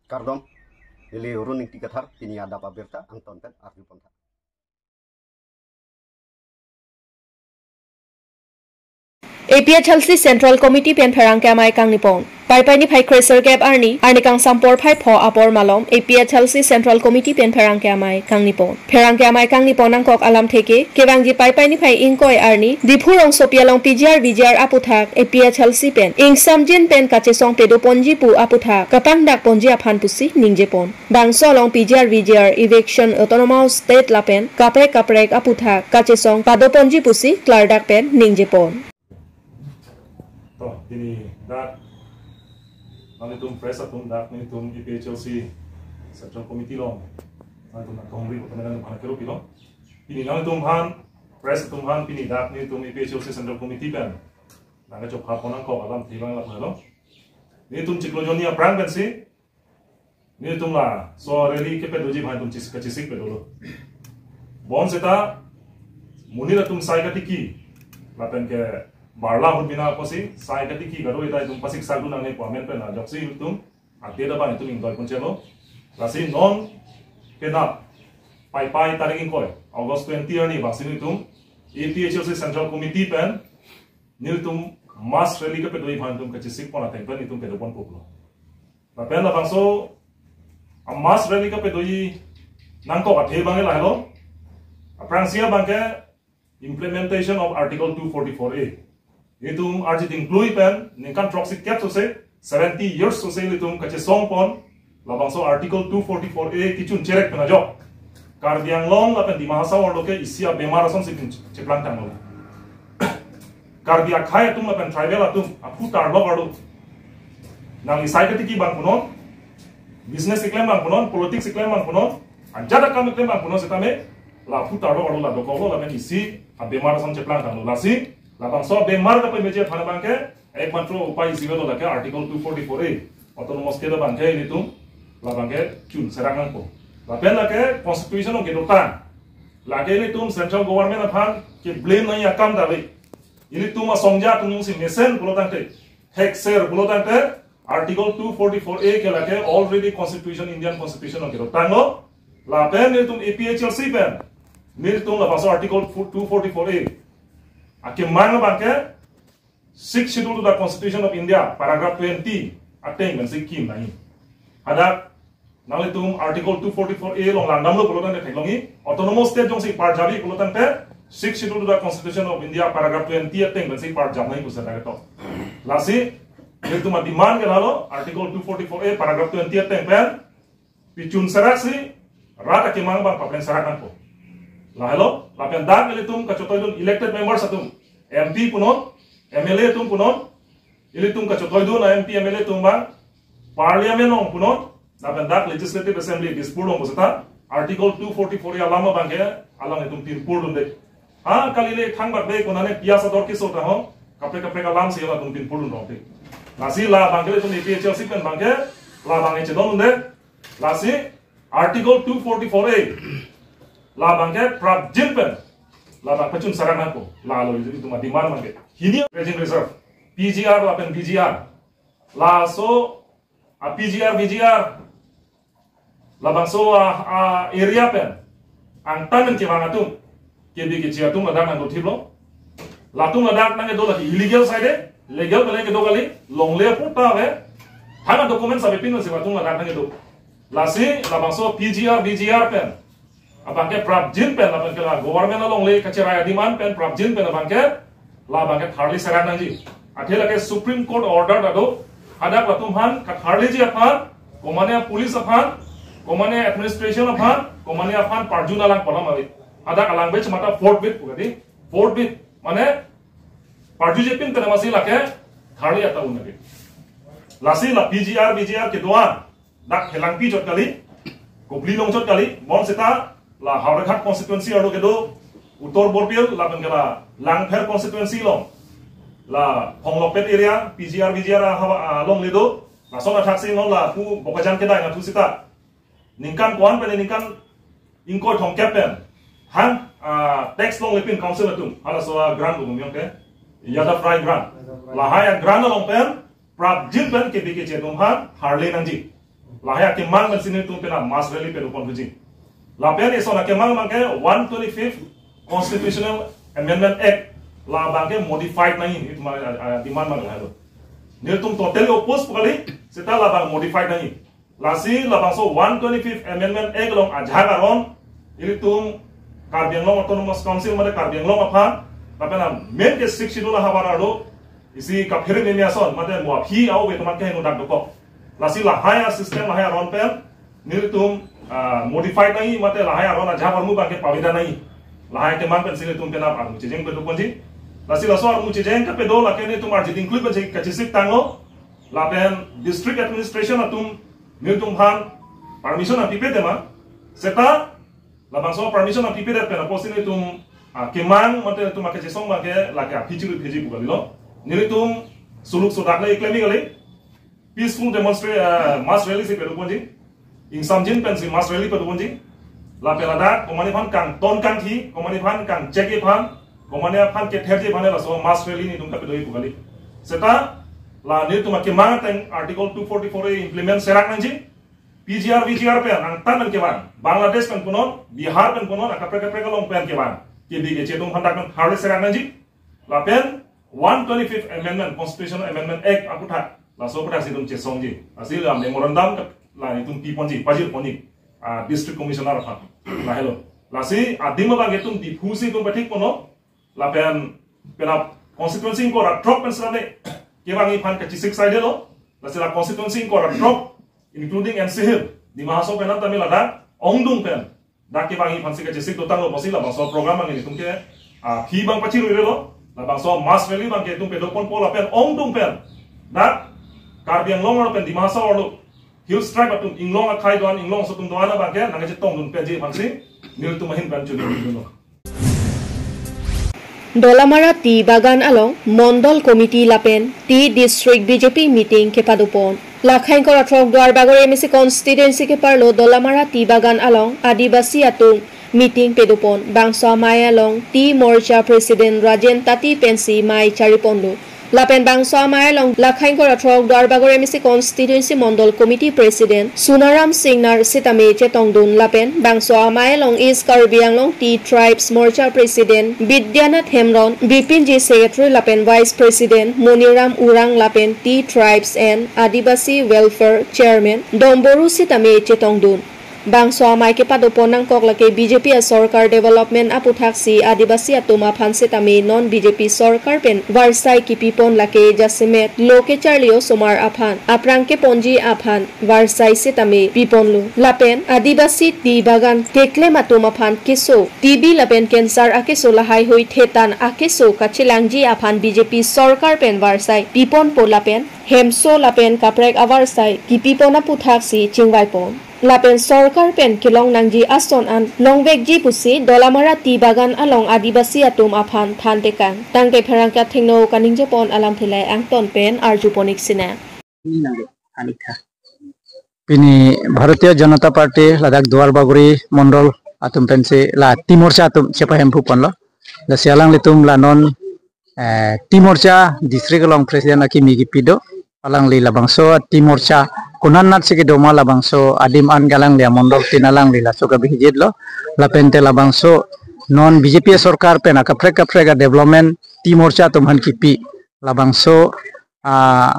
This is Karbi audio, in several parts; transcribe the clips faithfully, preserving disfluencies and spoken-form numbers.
Kardom, neli Run Ingti Kathar, pini adap abirta angton pen arju pon tha. A P H L C Central Committee pen pherangke amei kangni pon. Paipai niphai kre-sirkep arni, arni kangsam porphai pho apor malom, A P H L C Central Committee pen pherangke amei kangni pon. Pherangke amei kangni pon nangkok alamthe ke, kevangji Paipai niphai ingkoi arni, Diphu rongsopi along P G R V G R aputhak, A P H L C pen, ingsamjin pen kachesong pedo ponji pu aputhak, kapangdak ponji aphan pusi ningje pon. Bangso along P G R V G R eviction autonomous state lapen kaprek kaprek aputhak kachesong pado ponji pusi klardak pen ningje pon. To, pini dak nanglitum press atum, dak nelitum A P H L C Central Committee along nanglitum nangkahumri kota medan phan kero pilo. Pini nanglitum phan, press atum phan, pini dak nelitum A P H L C Central Committee pen nangkachopha pon nangkok alamthe abang lapu lo. Nelitum chiklo jonni aphrang pensi nelitum laso rally kepadoji aphan nelitum chis-, kachesik pe dolo. Bonseta monit atum sai katiki lapen ke barla ahut bina apotsi sai katiki kado-ita itum pasik sakdun nangne pu amen pen ajoksi itum ate da bang itum ingdoi pon chelo. Lasi non kena Paipai tarik ingkoi August twenty arni bangsi nelitum A P H L C Central Committee pen nelitum mass rally kepadoji aphan nelitum kachesik pon ateng pen nelitum pado pon pulo. Lapen labangso a mass rally kepadoji nangkok athe abang lahelo. Aphrangsi abang ke implementation of Article two forty-four A. Nelitum arji dingklui pen ningkan throksi kep sose, seventy years sose nelitum kachesong pon labangso Article two forty-four A kechun cherek pen ajok Karbi Anglong lapen Dima Hasao arlo ke isi abemar asonsi pin cheplang tanglo. Karbi akhei atum lapen tribal atum aphu tarlok arlo nangli sai katiki bang punon, business keklem bang punon, politics keklem bang punon, ajat akam keklem bang punon setame la aphu tarlok arlo la dokoklo lapen isi abemar ason cheplang tanglo. Lasi labangso abemar kapameji aphan abang ke ekmatro upai isi avelo, lake Article two forty-four A, autonomous state abang ke nelitum labang ke chun serak nangpo. Lapen lake constitution along kedotang, lake nelitum central government aphan ke blame nangji akam ta ave. Nelitum asongja atum jongsi mesen pulo tangte, thekser pulo tangte, Article two forty-four A ke lake already constitution, Indian constitution along kedotanglo. Lapen nelitum A P H L C pen nelitum labangso Article two forty-four A akemang abang ke Sixth Schedule to the Constitution of India, paragraph twenty ateng pensi kim nangji. Hadak nanglitum Article two forty-four A along langdamlo pulo tangte theklongji, autonomous state jongsi parjapji pulo tangte Sixth Schedule to the Constitution of India, paragraph twenty ateng pensi parjap nangji pusi dak ketok. Lasi nelitum ademand ke lahelo, Article two forty-four A paragraph twenty ateng pen pichun seraksi rat akemang abang papleng serak nangpo. Lahelo, lapen dak nelitum kachetoidun elected members atum, M P punon, M L A atum punon, ilitum kachetoidun a M P M L A atum abang, Parliament along punon, lapen dak Legislative Assembly Dispur along puseta, Article two forty-four A alam abang ke alangtum pinpurdunde. Ha, kali le thangbak de konane piyas ador keso ta ho, kaprek kaprek alamsi alangtum pinpurdun rongte. Lasi labang ke ilitum A P H L C pen abang ke, labang ke chedondunde. Lasi Article two forty-four A, labang ke prapjin pen labang pachun serak nangpo. Lalo ilitum ademand abang ke. Hini dredging reserve, P G R lapen V G R. Laso a P G R, V G R, labangso a, a area pen angtan pen kevang atum, kebi keche atum ladak nangdothiplo. Latum ladak nangkedo lake illegal side, legal pen kedo kali, longle apor ta ave. Thang a-documents avepinsi latum ladak nangkedo. Lasi labangso P G R, V G R pen abang ke prapjin pen, labang ke la government alongle kacherai ademand pen prapjin pen abang ke, labang ke tharli serak nangji. Athe lake Supreme Court order ta do, hadak latum aphan katharliji aphan, komane police aphan, komane administration aphan, komane aphan parjun alang kolam ave. Hadak alangbech mate forthwith pu kali, forthwith mane parjujepin pen amatsi lake tharli ata un ave. Lasi la P G R, V G R kedo-an dak helangpi chot kali, kopli long chot kali, bonseta la Howraghat constituency arlo kedo, Uttar Borbil lapen ke la Langpher constituency along, la Phonglokpet area, P G R, V G R ahavar alongle do, lason athaksi non lapu Bokajan kedai nathu seta ningkan ko-an pen ningkan ingkoi thomkep pen hang, ah, tax longlepin council atum, halaso a grant pu miyong ke, Yadav Rai grant. Lahai a grant along pen prapjin pen kebi keche atum aphan tharli nangji. Lahai akemang pensi nelitum penap mass rally padopon puji. Lapen ison akemang abangke one twenty-fifth Constitutional Amendment Act, la abangke modified nangji, itum a, a, demand abang lahelo. Nelitum totally oppose pu kali, seta la abang modified nangji. Lasi labangso one twenty-fifth Amendment Act along ajahak aron, ilitum Karbi Anglong Autonomous Council mate Karbi Anglong aphan, lapen a main ke Sixth Schedule ahavar arlo, isi kaphere meme ason, mate mo aphi au be teman ke heno dak dokok. Lasi lahai a system lahai aron pen, nelitum, ah, modified nangji, mate lahai aron ajahak armu abangke paveda nangji. Lahai akemang pensi nelitum penap armu chejeng padoponji. Lasi laso armu chejeng kepedo lake nelitum arjiding klui pensi kachesik tanglo. Lapen district administration atum nelitum aphan permission nangpipe tema. Seta labangso permission nangpipedet pen apotsi nelitum, ah, kemang mate nelitum akechesong abangke lake aphi chiri phiji pu kalilo. Nelitum suluk sodak le klem kali. Peaceful demonstra-, ah, mass rally si padoponji. Ingsamjin pensi mass rally padoponji. Lapen ladak komatne aphan kangton kangthi, komatne aphan kangchek aphan, komatne aphan ketherji aphan laso mass rally nelitum kapedoji pu kali. Seta la nelitum akemang ateng Article two forty-four A implement serak nangji. P G R, V G R pen angtan pen kevang, Bangladesh pen punon, Bihar pen punon, akaprek kaprek along pen kevang, kebi keche atum aphan dak pen harvest serak nangji. Lapen one twenty-fifth Amendment, Constitutional Amendment Act aputhak, laso aputhak si itum chesongji. Lasi la memorandum ke la itum piponji, pajirponji, ah, District Commissioner aphan. Lahelo. Lasi adim abang itum Diphu si itum pathik ponlo. Lapen penap constituency ingkoi ra throk pen sitame kevangji aphan kachesik saidelo. Lasi la constituency ingkoi ra throk, including N C Hills, Dima Hasao pen tame ladak ongdung pen dak kevangji aphansi kachesik dotanglo pusi labangso program abang nelitum ke, ah, aphi abang pachiruirelo. Labangso mass rally abangke itum padoponpo lapen ongdung pen dak Karbi Anglong arlo pen Dima Hasao arlo Hills Tribe atum inglong akhei do-an, inglong aso atum do-an abangke nangkachetongdun peji aphansi nelitum ahin pen chunidunlo. Dolamara Tea Bagan along Mondol Committee lapen Tea District B J P meeting kepadopon. Lakhai ingkoi ra throk Duarbagori M A C constituency keparlo Dolamara Tea Bagan along Adivasi atum meeting padopon. Bangso amei along Tea Morcha President Rajen Tati pensi mei chariponlo. Lapen bangso amei along lakhai ingkoi ra throk Duarbagori M A C constituency Mondol Committee President Sunaram Singnar sitame chetongdun lapen bangso amei along East Karbi Anglong Tea Tribes Morcha President Bidyanath Hemron, B P N G Secretary lapen Vice President Moniram Urang lapen Tea Tribes and Adivasi Welfare Chairman Domboru sitame chetongdun. Bangso amei kepadopon nangkok lake B J P asorkar development aputhaksi Adivasi atum aphan sitame non B J P sorkar pen varsai kipipon lake jasemet lo kecharli osomar aphan aphrang keponji aphan varsai sitame piponlo. Lapen Adivasi tea bagan keklem atum aphan keso, T B lapen cancer akeso lahaihui thetan akeso kachelangji aphan B J P sorkar pen varsai piponpo lapen hemso lapen kaprek avarsai kipipon aputhaksi chingvaipon. Lapen sorkar pen kelong nangji ason an longvekji pusi Dolamara Tea Bagan along Adivasi atum aphan thantekang. Tangte pherangke athengno kaningjepon alamthe le angton pen arjupon ik sina. Pini Bharatiya Janata Party ladak Duarbagori Mondol atum pensi la Tea Morcha atum chepahemphuponlo. Lasi alanglitum la non, eh, Tea Morcha district along president akimi kipi do. Alangli labangso Tea Morcha konat natsi kedo ma labangso adim an ke alangli amondol tin alangli laso kabihijitlo. Lapente labangso non B J P sorkar pen akaprek kaprek a development Tea Morcha atum aphan kipi. Labangso, ah,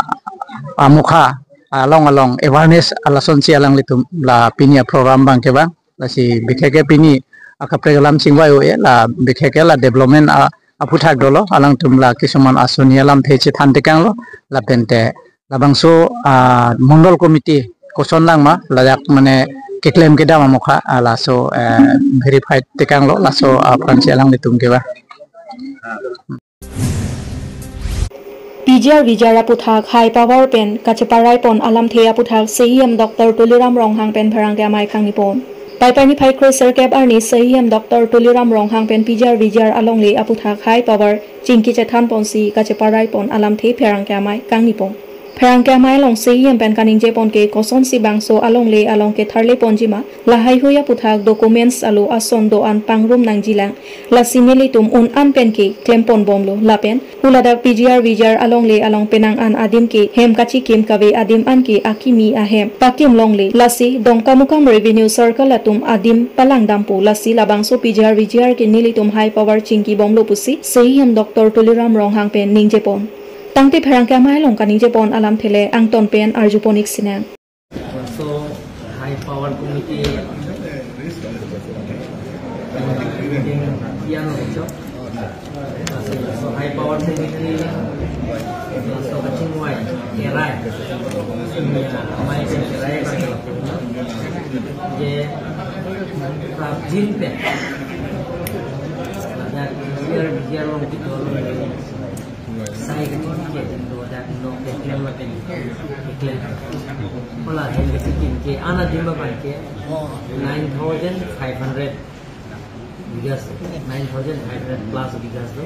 amokha along along awareness alasonsi alanglitum la pini a program abang kevang. Lasi bikheke pini akaprek alam chingvai-o-e, la bikheke la development a, aphuthak dolo, alangtum la kisuman asoni alamthe chethantekanglo, lapente labangso, ah, Mondol Committee koson langma, ladak mane keklem kedam amokha, ah, laso, eh, verify tekanglo, laso, ah, aphansi alanglitum kevang. P G R V G R aputhak high power pen kacheparaipon alamthe aputhak C E M Doctor Tuliram Ronghang pen pherangke amei kangnipon. Paipai niphai kre-sirkep arni C E M Doctor Tuliram Ronghang pen P G R V G R alongle aputhak high power chingki chethanponsi kacheparaipon alamthe pherangke amei kangnipon. Pherangke amei along C E M pen kaningje pon ke kosonsi bangso alongle along ketharle ponji ma, lahai hui aputhak documents alo ason do-an pangrum nangjilang, lasi nelitum un-an pen ke klem pon bomlo lapen pu ladak P G R V G R alongle along penang an adim ke hem kachikim kave adim an ke akimi ahem pakim longle, lasi Dongkamukam Revenue Circle atum adim palang dampo, lasi labangso P G R V G R ke nelitum high power chingki bomlo pusi C E M Doctor Tuliram Ronghang pen ningje pon. Tangte pherangke amei along kaningje pon alamthe le angton pen arju pon-ik sinang. So, high power committee yang lo, so high power committee, so kachingvai kerai, amei pen kerai, je prapjin pen, ada biar biar long kita long. Sai kachingki ke, indo dak nok keklem lapen keklem. Hala hem kachingki ke, an adim abang ke nine thousand five hundred bighas, nine thousand five hundred plus bighas do.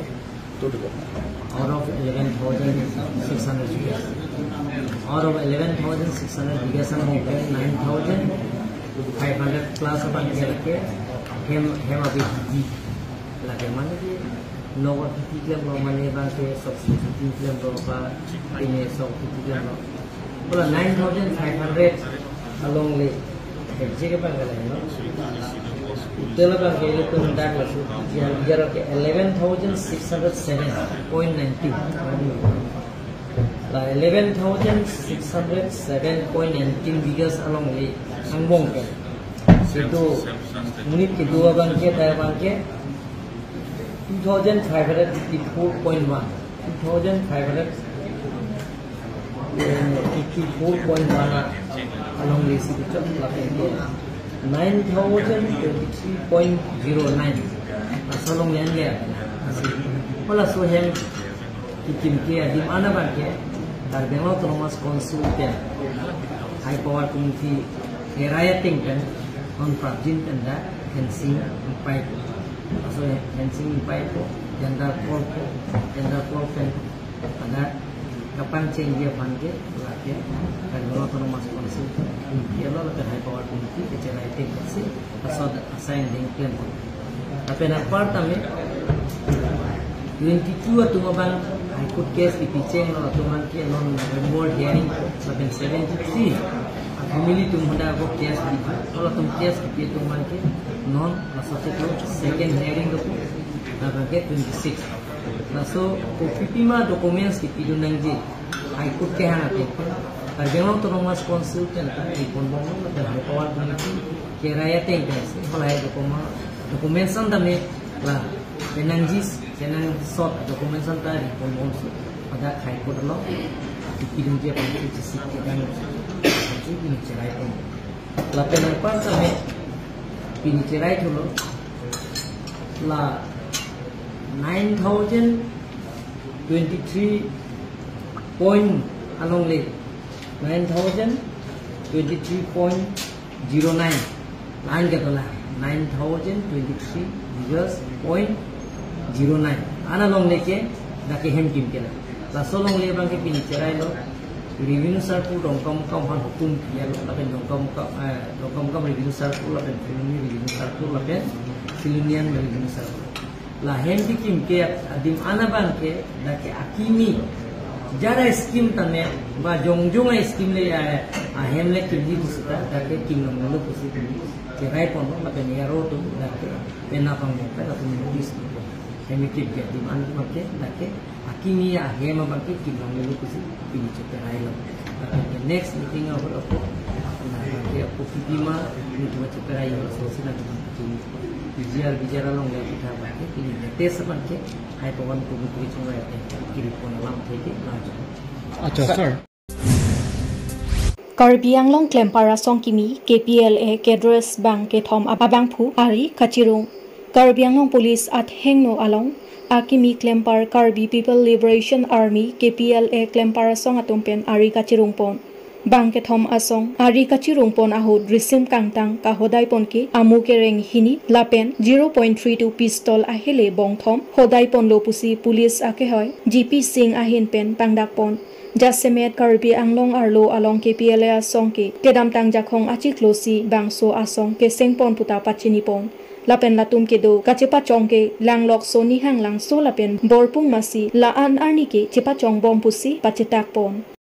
Out of eleven thousand six hundred bighas. Out of eleven thousand six hundred bighas, an hong ke nine thousand five hundred plus abang ke lake hem, hem abidi. Lake mane ke, nok abidi klemlo mane abang ke sok siti klemlo ba, ini sok siti klemlo. Hala nine thousand five hundred alongle, hem je ke abang ke lake, no? Hotel abang ke ilitum dak laso, ya, ya ke eleven thousand six hundred seven point nineteen. La eleven thousand six hundred seven point nineteen bighas alongle angbong ke. Situ unit kedo abang ke, ta abang ke two thousand five hundred fifty-four point one. Two thousand five hundred fifty-four point one alongle si bichok lapen ke nine thousand twenty-three point zero nine. Laso alongle le. Hala laso hem kekim ke adim an abang ke Karbi Anglong Autonomous Council pen high power committee kerai ateng pen non prapjin pen dak fencing ingpaipo. Laso fencing ingpaipo, tender call po, tender call pen pada kapangchengji aphan ke lake Karbi Anglong Autonomous Council ke lo, lapen high power committee kecherai ateng pensi laso asai ding klempo. Lapen anpar tame twenty-two atum abang High Court case kipi chenglo, atum abang ke non November hearing, lapen seventy-three a family atum hadak ako case di, halatum case kipi atum abang ke non laso chiklo second hearing do, lapen ke twenty-six. Laso kopi pima documents kipidun nangji High Court kehang ateng, Karbi Anglong Autonomous Council pen ta ri pon bomlo, lapen high power committee kerai ateng pensi halahai document, documents an tame la penangji, kenangsot documents an ta ri pon bomsi pada High Court along kipidunji aphan chesik kedam, pini cherai pon. Lapen anpar tame pini cherai thulo, la nine thousand twenty-three point alongle, nine thousand twenty-three point zero nine. Line ke dola nine thousand twenty-three bighas point zero nine. An alongle ke dak ke hem kim ke la. Laso alongle abang ke pini cherai lo. Revenue Circle Dongkamukam aphan hukum kiya lo, lapen Dongkamukam, eh, Dongkamukam Revenue Circle, lapen Phuloni Revenue Circle, lapen Silonijan Revenue Circle. La hem kekim ke adim an abang ke dak ke akimi jara scheme tame ba jongjong a-scheme le ya, ahem le kimji pusita dak ke kim longlelo pusi pini cherai ponlo, lapen A R O atum dak ke penap angbong pen latum notice ponlo. Hem kekim ke adim an abang ke dak ke akimi ahem abang ke kim longlelo pusi pini cheperai lo. Lapen ke next meeting ahut ako, na abang ke ako kipi ma nelitum cheperai lo, laso si nelitum P G R V G R alongle aphuthak abang ke pini latest abang ke high power committee chunga ya ke kiri pon alamthe ke lang. Acha, sir. Karbi Anglong Klempar Asong Kimi, K P L A cadres bang kethom abangphu ari kachirung. Karbi Anglong Police athengno along akimi klempar Karbi People Liberation Army, K P L A klempar asong atum pen ari kachirung pon. Bang kethom asong ari kachirung pon ahut risim kangtang kahodai pon ke amu kereng hini lapen zero point three two pistol ahele bongthom hodai ponlo pusi police akehoi G P Singh ahin pen pangdak pon. Jasemet Karbi Anglong Arlo along K P L A asong ke kedamtang Jakhong achiklo si bangso asong keseng pon puta pachini pon. Lapen latum kedo kachepachong ke Langlokso Nihang Langso lapen Borpung Masi la-an arni ke chepachong bom pusi pachetak pon.